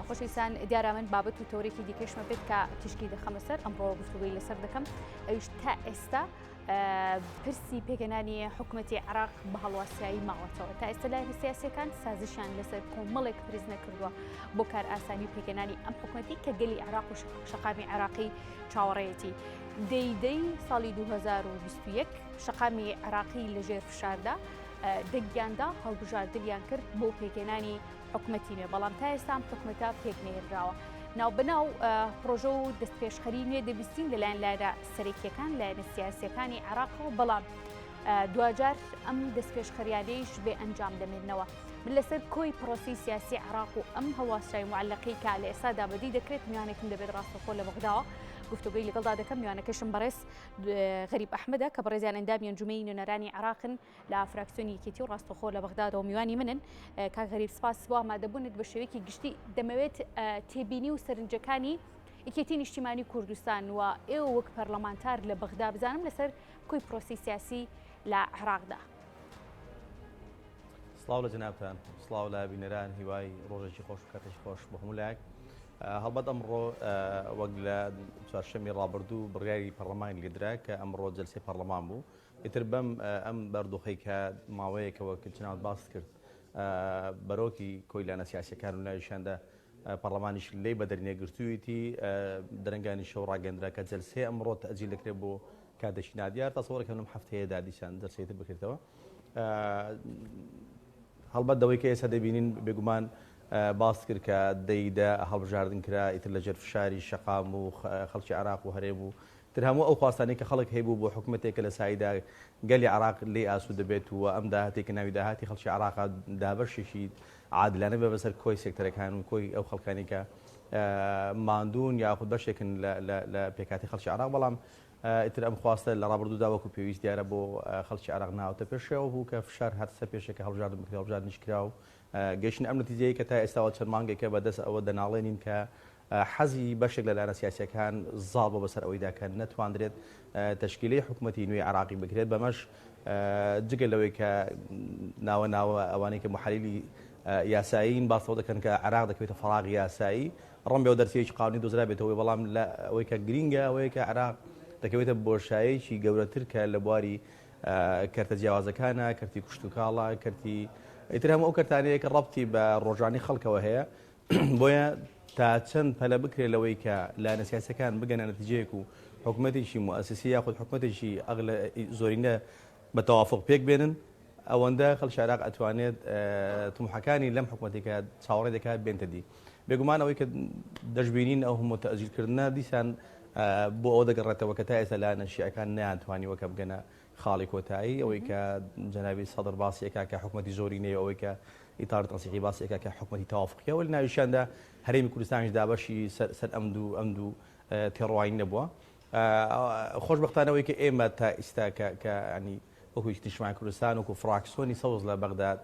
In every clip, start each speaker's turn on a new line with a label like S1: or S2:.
S1: خۆشەویستان دیارە من بابەت و تەوەرێکی دیکەشمە بێت کە تیشکی دەخەمە سەر ئەمڕۆ گفتوگۆی لەسەر دەکەم ئەویش تا ئێستا پرسی پێکهێنانی حکوومەتی عراق بە هەڵواسیایی ماوەتەوە تا ئێستا لایەنە سیاسەکان سازشیان لەسەر کۆمەڵێک پرس نەکردووە بۆ کار ئاسانی پێکهێنانی ئەم حکوومەتی کە گەلی عراق و شەقامی عراقی چاوەڕێیەتی دەی دەی ساڵی 2021 شەقامی عراقی لەژێر فشاردا دەنگیاندا هەڵبژاردنیان کرد بۆ پێکهێنانی حکومەتی نوێ، بەڵام تا ئێستا ئەم حکومەتە پێکنەهێنراوە. ناوبەناو پڕۆژە و دەستپێشخەری نوێ دەبیستین لەلایەن لایەنە سەرەکییەکان، لایەنە سیاسییەکانی عێراقەوە، بەڵام دواجار ئەم دەستپێشخەریانەیش بێ ئەنجام دەمێننەوە. من لەسەر کۆی پرۆسەی سیاسی عێراق و ئەم هەڵواسراوی موعەلەقەی کە لە ئێستادا بەدی دەکرێت، میوانێکم دەبێت ڕاستەوخۆ لە بەغداوە گفتوگۆی لەگەڵدا دەکەم، میوانەکەشم بەڕێز غەریب ئەحمەدە کە بەڕێزیان ئەندامی ئەنجومەنی نوێنەرانی عێراقن لە فراکسیۆنی یەکێتی و ڕاستەوخۆ لە بەغدادەوە میوانی منن. کاک غەریب سپاس بۆ ئامادەبوونت. بە شێوەیەکی گشتی دەمەوێت تێبینی و سەرنجەکانی یەکێتی نیشتیمانی کوردستان و ئێوە وەک پەرلەمانتار لە بەغدا بزانم لەسەر کۆی پرۆسەی سیاسی لە عێراقدا.
S2: سڵاو لە جەنابتان، سڵاو لە بینەران، هیوای ڕۆژێکی خۆش و کاتێکی خۆش بۆ هەموو لایەک. هەڵبەت ئەمڕۆ وەک لە چوارشەمی ڕابردوو بڕیاری پەرلەمانی لێدرا کە ئەمڕۆ جەلسەی پەرلەمان بوو، ئیتر بەم ئەم بارودۆخەی کە ماوەیەکە وەک جەنابت باست کرد بەرۆکی کۆی لایەنە سیاسیەکان و ناویشیاندا پەڕلەمانیش لێی بەدەر نیە گرتوویەتی، درەنگانی شەو ڕاگەندرا کە جەلسەی ئەمڕۆ تەئجیل دەکرێت بۆ کاتێکی نادیار، تەسەوڕ کەم لەم هەفتەیەدا دیسان جەلسەی تر بکرێتەوە. هەڵبەت ئەوەی کە ئێستا دەبینین بێگومان باست کرد کە دەی دە هەڵبژاردن کرا ئیتر لەژێر فشاری شەقام و خەڵکی عێراق و هەرێم و تر هەموو ئەو خواستانەی کە خەڵک هەیبوو بۆ حکومەتێک کە لە سایدا گەلی عێراق لێی ئاسوودە بێت و ئەم داهاتەی کە ناوی داهاتی خەڵکی عێراقە دابەشێکی عادلانە بێت بەسەر کۆی سێکتەرەکان و کۆی ئەو خەڵکانی کە ماندوون یاخود بەشێکن لە پێکهاتەی خەڵکی عێراق بەڵام ئیتر ئەم خواستە لە ڕابردوودا وەکو پێویست دیارە بۆ خەڵکی عێراق ناوتە پێشەوە بوو کە فشار هاتە سەر پێشێ کە هەڵبژاردن بکرێت هەڵبژاردنیش کرا و گەیشتن ئەم نەتیجەیە کە تا ئێستاوە چەند مانگێکە بەدەست ئەوە دەناڵێنین کە حەزی بەشێک لە لایەنە سیاسییەکان زاڵ بووە بەسەر ئەوەیدا کە نەتواندرێت تەشکیلەی حکومەتی نوێی عێراقی بکرێت، بەمەش جگە لەوەی کە ناوە ناوە ئەوانەی کە موحەلیلی یاسایین باس لەوە دەکەن کە عێراق دەکەوێتە فەراغی یاسایی، ڕەنگە دەرچەیەکی قانونی دۆزرابێتەوە، بەڵام لە ئەوەی کە گرینگە ئەوەیە کە عێراق دەکەوێتە بۆشایەکی گەورەتر کە لە بواری کەرتە جیاوازەکانە، کەرتی کشتوکاڵە، کەرتی ئیتر هەموو ئەو کەرتانەیە کە ڕەبتی بە ڕۆژانی خەڵکەوە هەیە. بۆیە تا چەند پەلە بکرێت لەوەی کە لایەنە سیاسیەکان بگەنە نەتیجەیەک و حکومەتێکی موئەسیسی یاخود حکومەتێکی زۆرینە بە تەوافق پێک بێنن ئەوەندە خەڵکی عێراق ئەتوانێت تموحەکانی لەم حکومەتێک کە چاوەڕێ دەکات بێنتە دی. بێگومان ئەوەی کە دەشبینین ئەو هەموو تەئجیلکردنە دیسان بۆ ئەوە دەگەڕێتەوە کە تا ئێستا لایەنە شیعەکان نەیانتوانیوە کە بگەنە خاڵی کۆتایی ئەوەی کە جەنابی سەدر باسی ئەکا کە حکومەتی زۆرینەیە ئەوەی کە ئیتار تەنسیقی باسی ئەکا کە حکومەتی تەوافقیە وەلی ناویشیاندا هەرێمی کوردستانیش دابەشی سەر سەر ئەم دوو ئەم دوو تێڕوانینە بووە خۆشبەختانە ئەوەی کە ئێمە تا ئیستا کە کە ینی وەکو یەکێتی نیشتمانی کوردستان وەکو فراکسۆنی سەوز لە بەغداد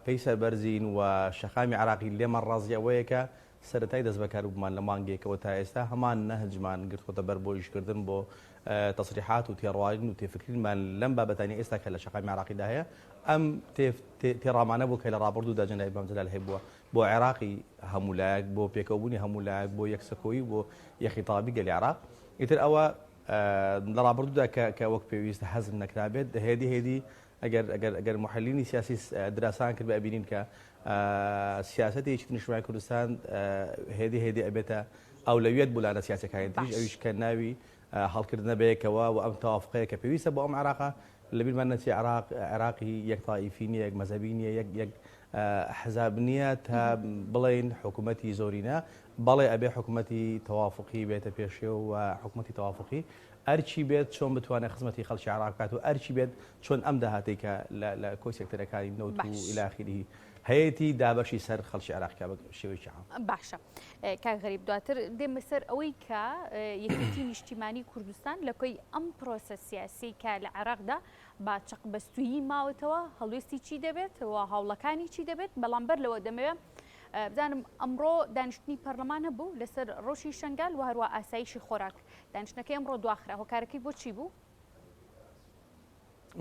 S2: پێی سەربەرزین و شەقامی عراقی لێمان ڕازی ئەوەیە کە سەرەتای دەستبەکاربوونمان لە مانگێکەوە تا ئێستا هەمان نەهجمان گرتووەتە بەر بۆ ئیشکردن بۆ تەسریحات و تێڕوانین و تێفکرینمان لەم بابەتانەی ئێستا کە لە شەقامی عێراقیدا هەیە ئەم تێڕامانە بوو کە لە ڕابردوودا جەنابی مام جەلال هەیبووە بۆ عێراقی هەموو لایەک بۆ پێکەوەبوونی هەموو لایەک بۆ یەکسەکۆیی بۆ یەخیتابی گەلی عێراق ئیتر ئەوە لە ڕابردوودا کە کە وەک پێویست هەزم نەکرابێت هێدی هێدی ئەگەر ئەگەر ئەگەر موحەللینی سیاسی دراسان کرد ئەبینین کە سیاسەتی یەکێتی نیشتمانی کوردستان هێدی هێدی ئەبێتە ئەولەویەت بۆ لایەنە سیاسیەکانی تریش ئەویش کە ناوی هەڵکردنە بەیەکەوە و ئەم تەوافقەیە کە پێویستە بۆ ئەم عێراقە لەبیرمان نەچێ عێراق عێراقی یەک تائیفی نییە یەک مەزهەبی نییە یەک یەک حزاب نییە تا بڵێین حکوومەتی زۆرینە بەڵێ ئەبێ حکوومەتی تەوافقی بێتە پێشێ و حکوومەتی تەوافقی ئەرکی بێت چۆن بتوانێت خزمەتی خەڵکی عێراق بکات و ئەرکی بێت چۆن ئەم داهاتەی کە لە کۆی سێکتەرەکانی نەوت و الی آخره هەیەتی دابەشی سەر خەڵکی عێراق بکات بە شێوەیەکی عام.
S1: باشە کاک غەریب دواتر دێمە سەر ئەوەی کە یەکێتی نیشتیمانی کوردستان لە کۆی ئەم پرۆسە سیاسی کە لە عێراقدا بە چەقبەستوویی ماوەتەوە هەڵوێستی چی دەبێت و هەوڵەکانی چی دەبێت بەڵام بەر لەوە دەمەوێت بزانم ئەمڕۆ دانیشتنی پەرلەمان هەبوو لەسەر ڕەوشی شەنگال و هەروە ئاسایشی خۆراک دانیشتنەکەی ئەمڕۆ دواخرا هۆکارەکەی بۆ چی بوو؟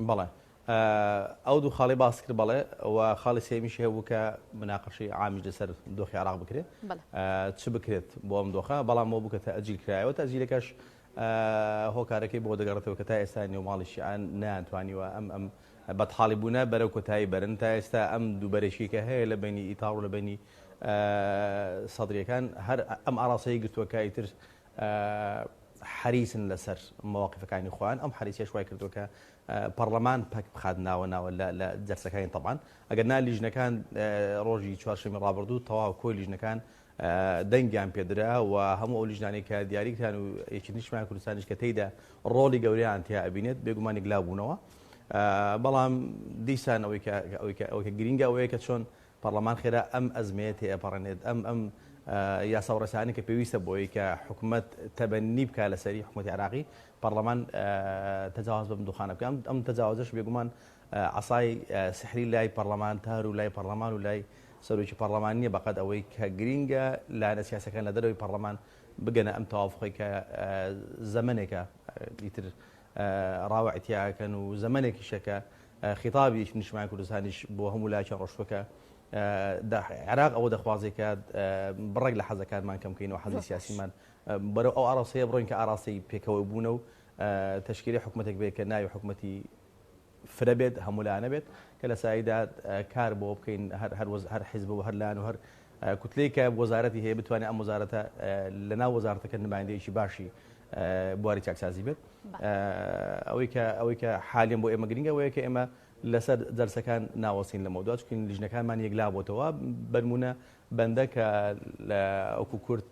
S2: بەڵێ. ئەو دوو خاڵی باس کرد بەڵێ و خاڵی سێمیشی هەبوو کە مناقەشەی عامیش لەسەر دۆخی عێراق بکرێت چ بکرێت بۆ ئەم دۆخە بەڵام بۆ بوو کە تەئجیل کرایەوە تەئجیلەکەش هۆکارەکەی بۆ دەگەڕێتەوە کە تا ئێستا نێو ماڵی شیعە نەیانتوانیوە ئەم ئەم بەتحاڵی بوونە بەرەو کۆتایی بەرن تا ئێستا ئەم دووبەرەکی کە هەیە لە بینی ئیتاڵ و لە بینی سەدریەکان هەر ئەم ئاڕاستەی گرتووە کە ئیتر حەریسن لەسەر مەواقیفەکانی خۆیان، ئەم حەریسیەش وای کردووە کە پەڕلەمان پەک بخات ناوە ناوە لە جەلسەکانی تەبعەن ئەگەر نا لیژنەکان ڕۆژی چوارشەمی ڕابردوو تەواو کۆی لیژنەکان دەنگیان پێدرا و هەموو ئەو لیژنانەی کە دیاری کران و یەکێتی نیشتمانی کوردستانیش کە تێیدا ڕۆڵی گەورەیان تیا ئەبینێت بێگومان یەکلا بوونەوە بەڵام دیسان ئەوەی کە ئەوەی کە ئەوەی کە گرینگە ئەوەیە کە چۆن پەڕلەمان خێرا ئەم ئەزمەیە تێئەپەڕێنێت، ئەم ئەم یاسا و ڕێسایانەی کە پێویستە بۆی کە حکومەت تەبەنی بکا لەسەری حکومەتی عێراقی، پەڕلەمان تەجاوز بەم دوخانە بکا. ئەم تەجاوزەش بێگومان عەسای سحری لای پەڕلەمانتار و لای پەڕلەمان و لای سەرۆکی پەڕلەمان نییە بەقەد ئەوەی کە گرینگە لایەنە سیاسیەکان لە دەرەوەی پەڕلەمان بگەنە ئەم تەوافوقەی کە زەمەنێکە ئیتر ڕاوعی تیا ئەکەن و زەمەنێکیشە کە خیتابی یەکێتی نیشتمانی کوردستانیش بۆ هەموو لایەکیان ڕۆشتووە کە عێراق ئەوە دەخوازێت کە بڕێک لە حەزەکانمان کەم بکەین و حەزی سیاسیمان بەرەو ئەو ئاڕاستەیە بڕۆین کە ئاڕاستەی پێکەوە بوونە و تەشکیلی حکوومەتێک بێت کە ناوی حکوومەتی فرە بێت هەموو لایەنە بێت کە لە سایدا کار بۆ بکەین هەر هەر هەر حیزب و هەر لایەن و هەر کوتلەی کە وەزارەتی هەیە بتوانێت ئەم وەزارەتە لە ناو وەزارەتەکە نمایندەیەکی باشی بواری چاکسازی بێت ئەوەی کە ئەوەی کە حالیان بۆ ئێمە گرنگە ئەوەیە کە ئێمە لەسەر جەلسەکان ناوەستین لەمەودوا چونکە لیژنەکانمان یەکلا بۆتەوە بەرمونە بەندە کە لە ئەوکو کورد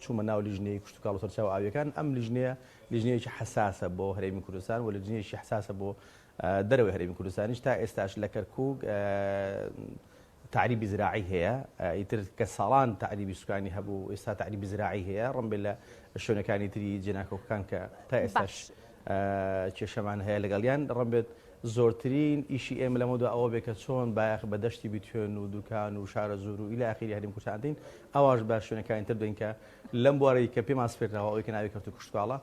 S2: چوومە ناو لیژنەی کشتتوکاڵ و سەرچاوە ئاویەکان ئەم لیژنەیە لیژنەیەکی حەساسە بۆ هەرێمی کوردستان و لیژنەیەکی حەساسە بۆ دەرەوەی هەرێمی کوردستانیش تا ئێستاش لە کەرکک تەعریبی زراعی هەیە، ئیتر کە ساڵان تەعریبی سوکانی هەبوو، ئێستا تەعریبی زراعی هەیە، ڕەنبێ لە شوێنەکانی تری جێناکۆکەکان کە تا ئێستاش کێشەمان هەیە لەگەڵیان، ڕەنبێت زۆرترین ئیشی ئێمە لەمەودوا ئەوە بێ کە چۆن بایەخ بە دەشتی بیتوێن و دوکان و شارەزوور و ئیلا ئاخیری هەرێمی کوردستان دەین، ئەواش بە شوێنەکانی تر بدەین کە لەم بوارەی کە پێمان سپێردراوە ئەوەی کە ناوی کەرت و کشتوکاڵە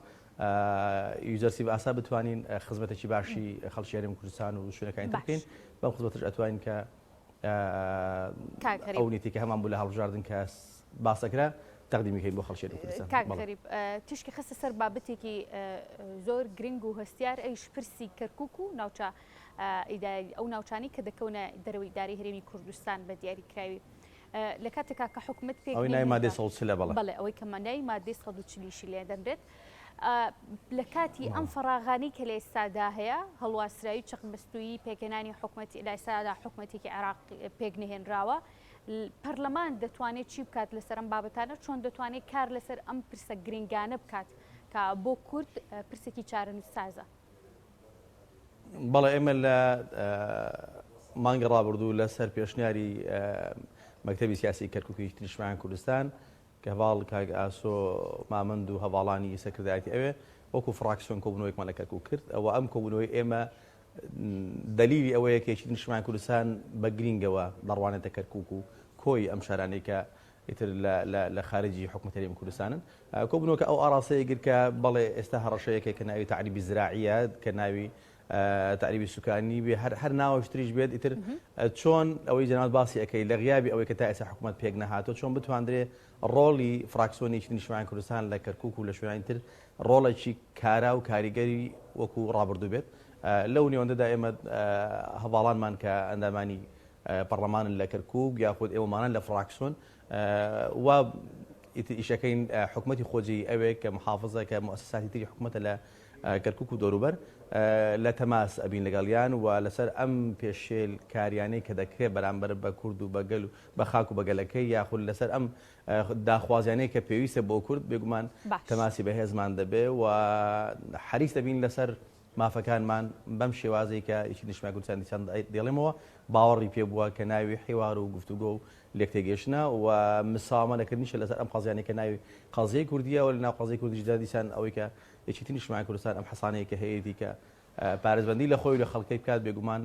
S2: یوزەرسیڤ ئاسا بتوانین خزمەتێکی باشی خەڵکی هەرێمی کوردستان و شوێنەکانی تر بکەین، بەم خزمەتەش ئەتوانین کە ئەو نیەتەی کە هەمان بوو لە هەڵبژاردن کە باسەکرا تەقدیمی کەین بۆ خەڵکی هەرێمی کوردستان.
S1: کاک غەریب تیشکی خستە سەر بابەتێکی زۆر گرنگ و هەستیار ئەویش پرسی کەرکوک و ناوچە ئەو ناوچانەی کە دەکەونە دەرەوەی ئیدارەی هەرێمی کوردستان بە دیاریکراوی لە کاتێکا کە حکومەت پێک
S2: ئەوەی ناوی مادەی 140 بەڵێ
S1: بەڵێ ئەوەی کە مانای مادەی 140 لێ دەنرێت لە کاتی ئەم فەراغانەی کە لە ئێستادا هەیە، هەڵواسراوی چەقبەستوویی پێکهێنانی حکومەتی لە ئێستادا حکومەتێکی عێراق پێک نەهێنراوە، پەرلەمان دەتوانێت چی بکات لەسەر ئەم بابەتانە، چۆن دەتوانێت کار لەسەر ئەم پرسە گرنگانە بکات کە بۆ کورد پرسێکی چارەنووسسازە؟
S2: بەڵێ ئێمە لە مانگی ڕابردوو لەسەر پێشنیاری مەکتەبی سیاسی کەرکووکی نیشتمانی کوردستان کە هەڤاڵ کاک ئاسۆ مامەند و هەڤاڵانی سەرکردایەتی ئەوێ وەکو فڕاکسیۆن کۆبوونەوەیەکمان لە کەرکوک کرد. ئەوە ئەم کۆبوونەوەی ئێمە دەلیلی ئەوەیە کە یەکێتی نیشتمانی کوردستان بە گرینگەوە دەڕوانێتە کەرکوک و کۆی ئەم شارانەی کە ئیتر لە خارجی حکومەت هەرێمی کوردستانن. کۆبوونەوەکە ئەو ئاڕاستەیە گرت کە بەڵێ ئێستا هەڕەشەیەکە کە ناوی تەعریبی زراعیە، کە ناوی تەعریبی سوکانی بێ هەر هەر ناوەش تریش بێت ئیتر چۆن ئەوەی جەنابت باسی ئەکەی لە غیابی ئەوەی کە تا ئێستا حکوومەت پێک نەهاتووە چۆن بتواندرێ ڕۆڵی فراکسیۆنی یەکێتی نیشتمانی کوردستان لە کەرکوک و لە شوێنانی تر ڕۆڵێکی کارا و کاریگەری وەکو ڕابردوو بێت لەو نێوەندەدا ئێمە هەڤاڵانمان کە ئەندامانی پەڕلەمانن لە کەرکوک یاخود ئێوەمانان لە فراکسیۆن وا ئیتر ئیشەکەین حکومەتی خۆجێی ئەوێ کە محافزە کە موئەسەساتی تری حکومەتە لە کەرکوک و دەوروبەر لە تەماس ئەبین لەگەڵیان و لەسەر ئەم پێشێل کاریانەی کە دەکرێت بەرامبەر بە کورد و بە گەل و بە خاک و بە گەلەکەی یاخود لەسەر ئەم داخوازیانەی کە پێویستە بۆ کورد بێگومان تەماسی بەهێزمان دەبێ و حەریس دەبین لەسەر مافەکانمان بەم شێوازەی کە یەکێتی نیشتمانی کوردستان دیسان دەیڵێمەوە باوەڕی پێ بووە کە ناوی حیوار و گفتوگۆ و لێکتێگەیشتنە و مساوامە نەکردنیشە لەسەر ئەم قەزیانەی کە ناوی قەزیەی کوردییە و لەناو قەزیەی کوردیشدا دیسان ئەوەی کە یەکێتی نیشتمانی کوردستان ئەم حەسانەیە کە هەیەتی کە پارێزبەندی لە خۆی و لە خەڵکەی بکات بێگومان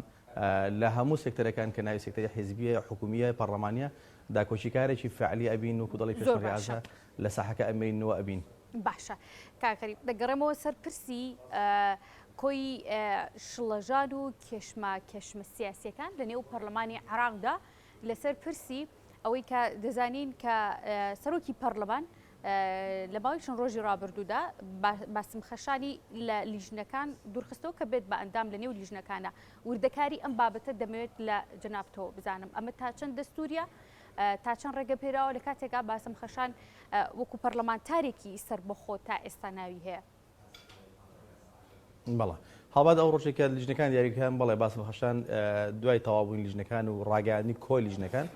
S2: لە هەموو سێکتەرەکان کە ناوی سێکتەری حیزبیە حکومیە پەڕلەمانیە داکۆکیکارێکی فعلی ئەبین وەکو دەڵی پێشمەرگە ئازا لە ساحەکە ئەمێینەوە ئەبین.
S1: باشە کاک غەریب دەگەڕێمەوە سەر پرسی. کۆی شڵەژان و کێشمە کێشمە سیاسیەکان لە نێو پەرلەمانی عێراقدا لەسەر پرسی ئەوەی کە دەزانین کە سەرۆکی پەرلەمان لە ماوەی چەند ڕۆژی ڕابردوودا باسم خەشانی لە لیژنەکان دوورخستەوە کە بێت بە ئەندام لە نێو لیژنەکانە وردەکاری ئەم بابەتە دەمەوێت لە جەنابتەوە بزانم ئەمە تا چەند دەستوریە تا چەند ڕێگە پێراوە لە کاتێکا باسم خەشان وەکو پەرلەمانتارێکی سەربەخۆ تا ئێستا ناوی هەیە.
S2: بەڵێ هەڵبەت ئەو ڕۆژێک کە لیژنەکان دیاریکران بەڵێ باسم خەشان دوای تەواوبوونی لیژنەکان و ڕاگەیاندنی کۆی لیژنەکان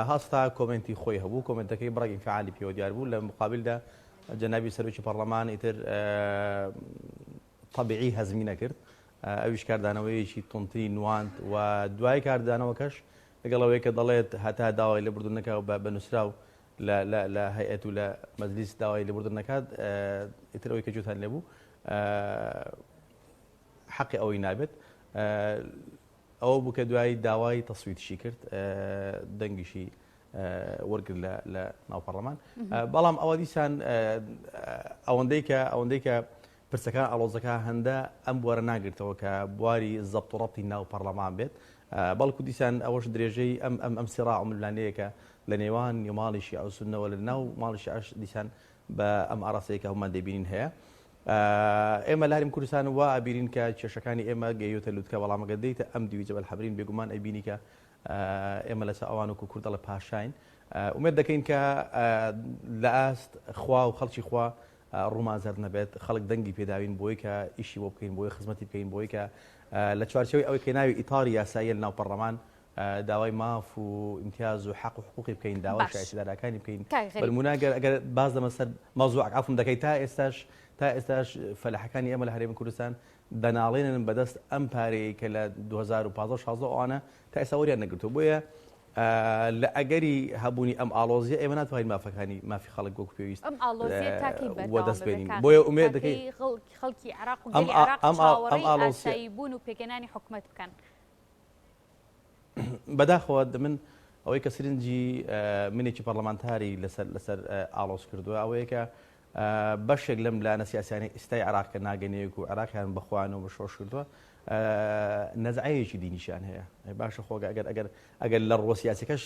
S2: هەستا کۆمنتی خۆی هەبوو کۆمنتەکەی بڕێک ئینفعالی پێوە دیار بوو لە مقابلدا جەنابی سەرۆکی پەرلەمان ئیتر طبیعی هەزمی نەکرد ئەویش کاردانەوەیەکی توندتری نواند و دوای کاردانەوەکەش لەگەڵ ئەوەی کە دەڵێت هەتا داوای لێبوردن نەکا و بە نووسراو لە لە لە هەیئەت و لە مەجلیس داوای لێبوردن نەکات ئیتر ئەوەی کە گوێتان لێبوو حەقی ئەوەی نابێت ئەوە بوو کە دوایی داوای تەسویتشی کرد دەنگیشی وەرگر لە ناو پەرلەمان بەڵام ئەوە دیسان ئەوەندەی کە ئەوەندەی کە پرسەکان ئاڵۆزەکە هەندە ئەم بوارە ناگرتەوە کە بواری زەبت و ڕەبتی ناو پەڕلەمان بێت، بەڵکو دیسان ئەوەش درێژەی ئەم ئەم ئەم سیڕاع و ململانێیە کە لە نێوان ماڵی شیعە و سوننەوە لە ناو ماڵی شیعەش دیسان بە ئەم ئاڕاستەیە کە هەموومان دەیبینین هەیە. ئێمە لە هەرێمی کوردستان وا ئەبینین کە کێشەکانی ئێمە گەیوەتە لوتکە، بەڵام ئەگەر دێیتە ئەم دیوی جەبەل حەمرین بێگومان ئەیبینی کە ئێمە لەسەر ئەوان وەکو کورد دەڵێ پاشاین. ئومێد دەکەین کە لە ئاست خوا و خەڵکی خوا ڕوومان زەرد نەبێت، خەڵک دەنگی پێداوین بۆی کە ئیشی بۆ بکەین، بۆی خزمەتی بکەین، بۆی کە لە چوارچێوەی ئەوەی کە ناوی ئیتاری یاساییە لەناو پەڕلەمان داوای ماف و ئیمتیاز و حەق و حقوقی بکەین، داوای
S1: باش.
S2: شایستەدارەکانی بکەین.
S1: کاک غەریب.
S2: بەنموونە گەر ئەگەر باز دەمە سەر مەوزوعەک عەفوم دەکەی تا ئێستاش تا ئێستاش فەلاحەکانی ئێمە لە هەرێمی کوردستان دەناڵێنن بەدەست ئەم پارەیەی کە لە 2015 و 16 ئەوانە تا ئێستا وەریان نەگرتووە بۆیە لە ئەگەری هەبوونی ئەم ئاڵۆزیە ئێمە ناتوانین مافەکانی مافی خەڵک وەکو پێویست
S1: ئەم ئاڵۆزیە تا کەی بەردەوام
S2: وەدەست
S1: دەبێت
S2: بێنین
S1: کاک
S2: بۆیە
S1: غەریب؟
S2: ئومێد
S1: تا
S2: دەکەین
S1: کەی خەڵکی عێراق و
S2: ئەم
S1: گەلی عێراق
S2: ئەم ئەم
S1: چاوەڕێی
S2: ئاڵۆزیە
S1: ئاسایی بوون و پێکهێنانی حکومەت بکەن؟
S2: بەداخەوە من ئەوەی کە سرنجی منێکی پەرلەمانتاری لەسەر لەسەر ئاڵۆز کردووە ئەوەیە کە بەشێک لەم لایەنە سیاسیانەی ئیستای عێراق کە ناگەنەیەک و عێراقیان بە خۆیانەوە بە شۆش کردووە نەزعەیەکی دینیشیان هەیە باشە خۆگە ئەگەر ئەگەر ئەگەر لە ڕووە سیاسەکەش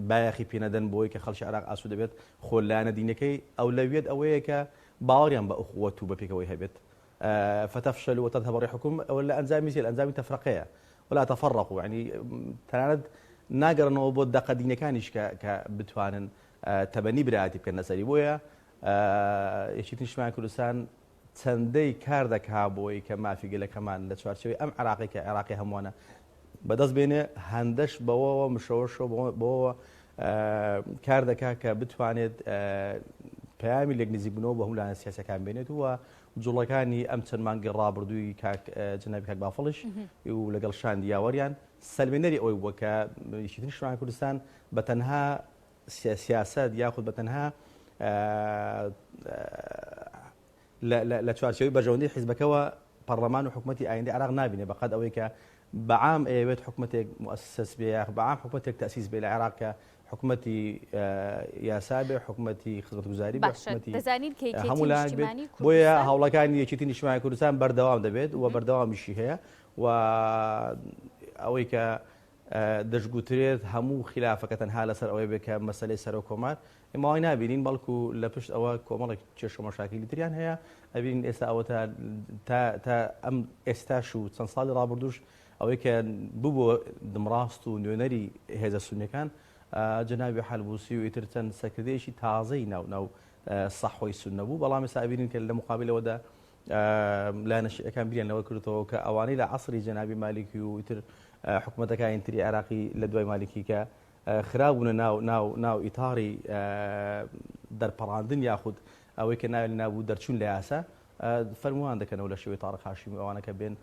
S2: بایەخی پێنەدەن بۆی کە خەڵکی عێراق ئاسوودە بێت خۆ لایەنە دینەکەی ئەولەویەت ئەوەیە کە باوەڕیان بە ئوخوەت و بە پێکەوەی هەبێت فتفشلوا وتذهب ريحكم ئەوە لە ئەنجامی چیە لە ئەنجامی تەفرەقەیە ولا تفرقوا یعنی تەنانەت ناگەڕنەوە بۆ دەقە دینەکانیش کە کە بتوانن تەبەنی برایەتی بکەن لەسەری بۆیە یەکێتی نیشتمانی کوردستان چەندەی کار دەکا بۆی کە مافی گەلەکەمان لە چوارچێوەی ئەم عراقی کە عێراقی هەمووانە بەدەست بێنێ هەندەش بەوەوە مشەوەشەوە بەوەوە کار دەکا کە بتوانێت پەیامی لێک نزیکبوونەوە بە هەموو لایەنە سیاسەکان بێنێت و جوڵەکانی ئەم چەند مانگی ڕابردووی کاک جەنابی کاک بافڵیش و لەگەڵ شاندی یاوەریان سەلمێنەری ئەوەی بووە کە یەکێتی نیشتمانی کوردستان بە تەنها سیاسەت یاخود بە تەنها لە چوارچێوەی بەرژەوەندی حیزبەکەوە پەڕلەمان و حکومەتی ئایندەی عێراق نابینێ بەقەد ئەوەی کە بەعام ئەیەوێت حکومەتێک موئەسەس بێ یاخ بەعام حکومەتێک تەئسیس بێ لە عێراق کە حکومەتی یاسا بێ حکومەتی خزمەتگوزاری بێ
S1: باشە
S2: حکومەتی
S1: دەزانین کە یەکێتی
S2: هەموو لایەک بێت
S1: نیشتیمانی
S2: بۆیە
S1: کوردستان
S2: هەوڵەکانی یەکێتی نیشتمانی کوردستان بەردەوام دەبێت و بەردەوامیشی هەیە و ئەوەی کە دەشگوترێت هەموو خیلافەکە تەنها لەسەر ئەوەی بێت کە مەسەلەی سەرۆک کۆمار، ئێمە وای نابینین، بەڵکو لە پشت ئەوە کۆمەڵێک کێشە و مەشاکیلی تریان هەیە، ئەبینین ئێستا ئەوە تا تا تا ئەم ئێستاش و چەند ساڵی ڕابردووش ئەوەی کە ببووە دمڕاست و نوێنەری هێزە سوننیەکان جەنابی حەلبوسی و ئیتر چەند سەرکردەیەکی تازەی ناو ناو سەحوەی سوننە بوو، بەڵام ئێستا ئەبینین کە لە مقابل ئەوەدا لایەنە شیعەکان بیریان لەوە کردەوە کە ئەوانەی لە عەسری جەنابی مالیکی و ئیتر حکوومەتەکانی تری عێراقی لە دوای مالیکی کە خرابوونە ناو ناو ناو ئیتاری دەرپەڕاندن یاخود ئەوەی کە ناوی نابوو دەرچوون لە یاسا فەرمووان دەکەنەوە لە شێوەی تاڕق هاشمی ئەوانە کە بێن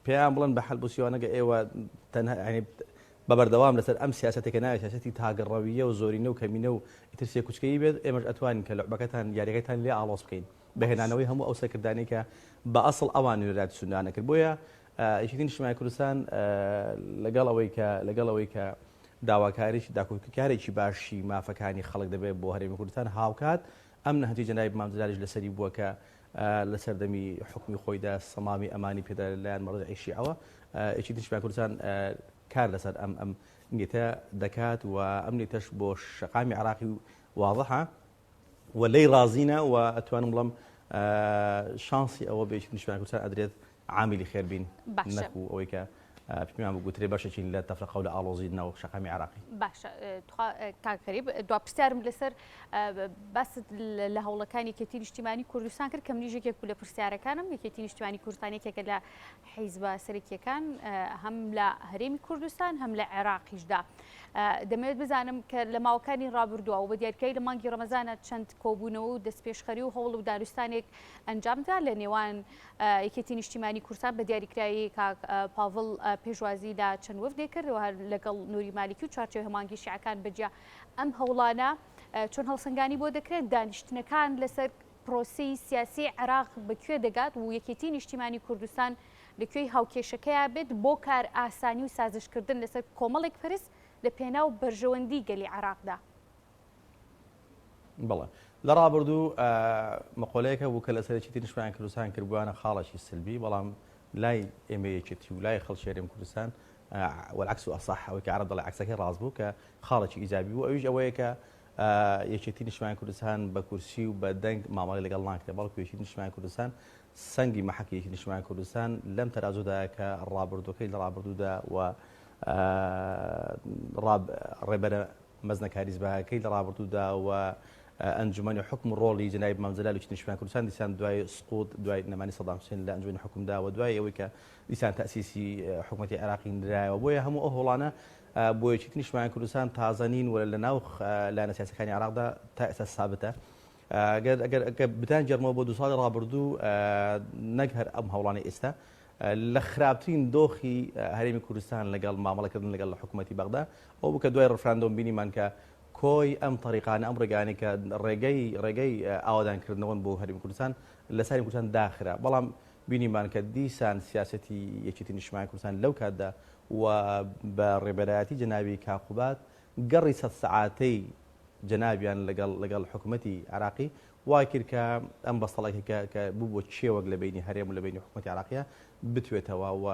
S2: پێیان بڵێن بە حەلبوسیوانەگە ئێوە تەنها بە بەردەوام لەسەر ئەم سیاسەتێک کە ناوی سیاسەتی تاگڕەوییە و زۆرینە و کەمینە و ئیتر سێکوچکەیی بێت، ئێمەش ئەتوانین کە لوعبەکەتان، یاریەکەتان لێ ئاڵۆز بکەین بە هێنانەوەی هەموو ئەو سەرکردانەی کە بە ئەسڵ ئەوان نوێنەرایەتی سوننەیان ئەکرد. بۆیە یەکێتی نیشتمانی کوردستان لەگەڵ ئەوەی کە لەگەڵ ئەوەی کە داواکاریی داکۆکیکارێکی باشی مافەکانی خەڵک دەبێت بۆ هەرێمی کوردستان، هاوکات ئەم نەهجەی جەنابی مام جەلالیش لەسەری بووە کە لە سەردەمی حوکمی خۆیدا سەمامی ئەمانی پێدا لەلایەن مەرجەعی شیعەوە یەکێتی نیشتمانی کوردستان کار لەسەر ئەم ئەم نیەتە دەکات و ئەم نیەتەش بۆ شەقامی عراقی واضحە و لێی ڕازینە و ئەتوانم بڵم شانسی ئەوە بە یەکێتی نیشتمانی کوردستان ئەدرێت عامیلی خێر بین نەکو ئەوەی کە پێمان بگوترێ بەشێکین لە تەفرەقە و لە ئاڵۆزی ناو شەقامی عێراقی.
S1: باشە تخوا کاک غەریب دوا پرسیارم لەسەر باست لە هەوڵەکانی یەکێتی نیشتیمانی کوردستان کرد کە منیش یەکێک بوو لە پرسیارەکانم یەکێتی نیشتیمانی کوردستان یەکێکە لە حیزبە سەرەکیەکان هەم لە هەرێمی کوردستان هەم لە عێراقیشدا دەمەوێت بزانم کە لە ماوەکانی ڕابردووە و بە دیارکای لە مانگی ڕەمەزانە چەند کۆبوونەوە و دەستپێشخەری و هەوڵ و دانوستانێک ئەنجامدا لە نێوان یەکێتی نیشتیمانی کوردستان بە دیاریکرایی کاک پاڤڵ پێشوازی لە چەند وەفدێک کرد و هەر لەگەڵ نوری مالیکی و چوارچێوەی هەماهەنگی شیعەکان بەجیا ئەم هەوڵانە چۆن هەڵسەنگانی بۆ دەکرێت دانیشتنەکان لەسەر پرۆسەی سیاسی عێراق بە کوێ دەگات و یەکێتی نیشتیمانی کوردستان لە کوێی هاوکێشەکەیا بێت بۆ کار ئاسانی و سازشکردن لەسەر کۆمەڵێک پرس لە پێناو بەرژەوەندی گەلی عێراقدا.
S2: بەڵێ لە ڕابردوو مەقۆلەیەک هەبوو کە لەسەر یەکێتی نیشتمانی کوردستان کردبوویانە خاڵێکی سلبی بەڵام لای ئێمە یەکێتی و لای خەڵکی هەرێم کوردستان والعکس ئەسح ئەوەی کە عەرەب دەڵێ عەکسەکەی ڕاست بوو کە خاڵێکی ئیجابی بوو ئەویش ئەوەیە کە یەکێتی نیشتمانی کوردستان بە کورسی و بە دەنگ مامەڵەی لەگەڵ ناکرێت بەڵکو یەکێتی نیشتمانی کوردستان سەنگی مەحەکی یەکێتی نیشتمانی کوردستان لەم تەرازوودایە کە ڕابردووەکەی لە ڕابردوودا و ڕێبەرە مەزنە کاریزمایەکەی لە ڕابردوودا و ئەنجومەنی حوکم و ڕۆڵی جەنابی مام جەلال و یەکێتی نیشتمانی کوردستان دیسان دوای سقوط دوای نەمانی سەدام حوسێن لە ئەنجومەنی حوکمدا و دوای ئەوەی کە دیسان تەئسیسی حکومەتی عێراقی نرایەوە بۆیە هەموو ئەو هەوڵانە بۆ یەکێتی نیشتمانی کوردستان تازە نین و لە ناو لایەنە سیاسەکانی عێراقدا تا ئێستا سابتە. ئەگەر ئەگەر ئەگەر بتانگێڕمەوە بۆ دوو ساڵی ڕابردوو نەک هەر ئەم هەوڵانەی ئێستا لە خراپترین دۆخی هەرێمی کوردستان لەگەڵ مامەڵەکردن لەگەڵ حکوومەتی بەغدا ئەو بوو کە دوای ڕفراندۆم بینیمان کە کۆی ئەم تەریقانە ئەم ڕێگانەی کە ڕێگەی ڕێگەی ئاوادانکردنەوەن بۆ هەرێمی کوردستان لە ساری کوردستان داخرا بەڵام بینیمان کە دیسان سیاسەتی یەکێتی نیشتمانی کوردستان لەو کاتدا و بە ڕێبەرایەتی جەنابی کاک قوباد گەڕی سەد سەعاتەی جەنابیان لەگەڵ لەگەڵ حکوومەتی عێراقی وای کرد کە ئەم بەستەڵەکە کە کە بوو بۆ کێوەک لە بینی هەرێم و لە بینی حکوومەتی عێراقیە بتوێتەوە و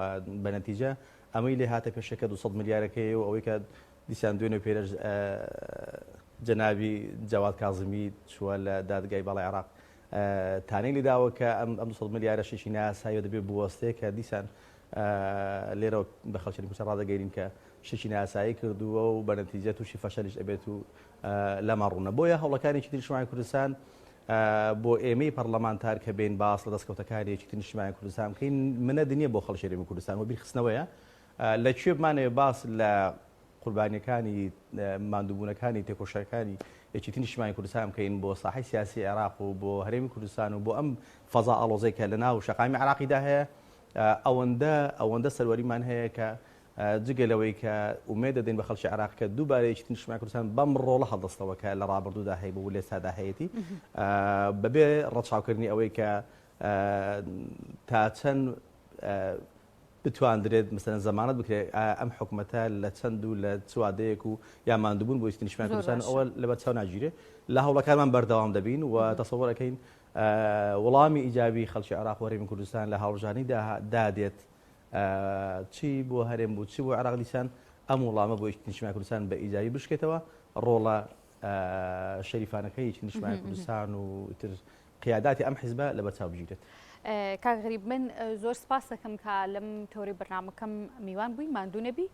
S2: بە نەتیجە ئەمەی لێ هاتە پێشێ کە 200 ملیارەکەی و ئەوەی کە دیسان دوێنێ و پێرەش جەنابی جەواد کازمی چووە لە دادگای باڵای عێراق تانەی لێداوە کە ئەم ئەم 200 ملیارە شتێکی نایاساییە دەبێت بوەستێ کە دیسان لێرەوە بە خەڵکی کوردستان ڕادەگەیەنین کە شتێکی نایاسایی کردووە و بە نەتیجە تووشی فەشەلیش ئەبێت و لامان ڕوونە. بۆیە هەوڵەکانی یەکێتی نیشتمانی کوردستان بۆ ئێمەی پەڕلەمانتار کە بێین باس لە دەستکەوتەکانی یەکێتی نیشتمانی کوردستان بکەین منەت نییە بۆ خەڵکی هەرێمی کوردستان و بیرخستنەوەیە لە کوێ بمانەوێ باس لە قوربانیەکانی ماندووبوونەکانی تێکۆشەکانی یەکێتی نیشتمانی کوردستان بکەین بۆ ساحەی سیاسی عێراق و بۆ هەرێمی کوردستان و بۆ ئەم فەزا ئاڵۆزەی کە لە ناو شەقامی عێراقیدا هەیە ئەوەندە ئەوەندە سەروەریمان هەیە کە جگە لەوەی کە ئومێد دەدەین بە خەڵکی عێراق کە دووبارە یەکێتی نیشتمانی کوردستان بەم ڕۆڵە هەڵدەستەوە کە لە ڕابردوودا هەیبوو و لێستادا هەیەتی بەبێ ڕەچاوکردنی ئەوەی کە تا چەند بتواندرێت مثلەن زەمانەت بکرێت ئەم حکومەتە لە چەند و لە چ وادەیەک و یا ماندووبوون بۆ یەکێتی نیشتمانی کوردستان ئەوە لەبەر چاو ناگیرێ لە هەوڵەکانمان بەردەوام دەبین و تەسەوەرەکەین وڵامی ئیجابی خەڵکی عێراق و هەرێمی کوردستان لە هەڵبژاردنی دا دێت چی بۆ هەرێم بوو چی بۆ عێراق دیسان ئەم وڵامە بۆ یەکێتی نیشتمانی کوردستان بە ئیجابی بشکێتەوە ڕۆڵە شەریفانەکەی یەکێتی نیشتمانی کوردستان و ئیتر قیاداتی ئەم حیزبە لەبەرچاو بگیرێت.
S1: کاک غەریب من زۆر سپاس دەکەم کە لەم تەوەرەی بەرنامەکەم میوان بووی ماندوو نەبی.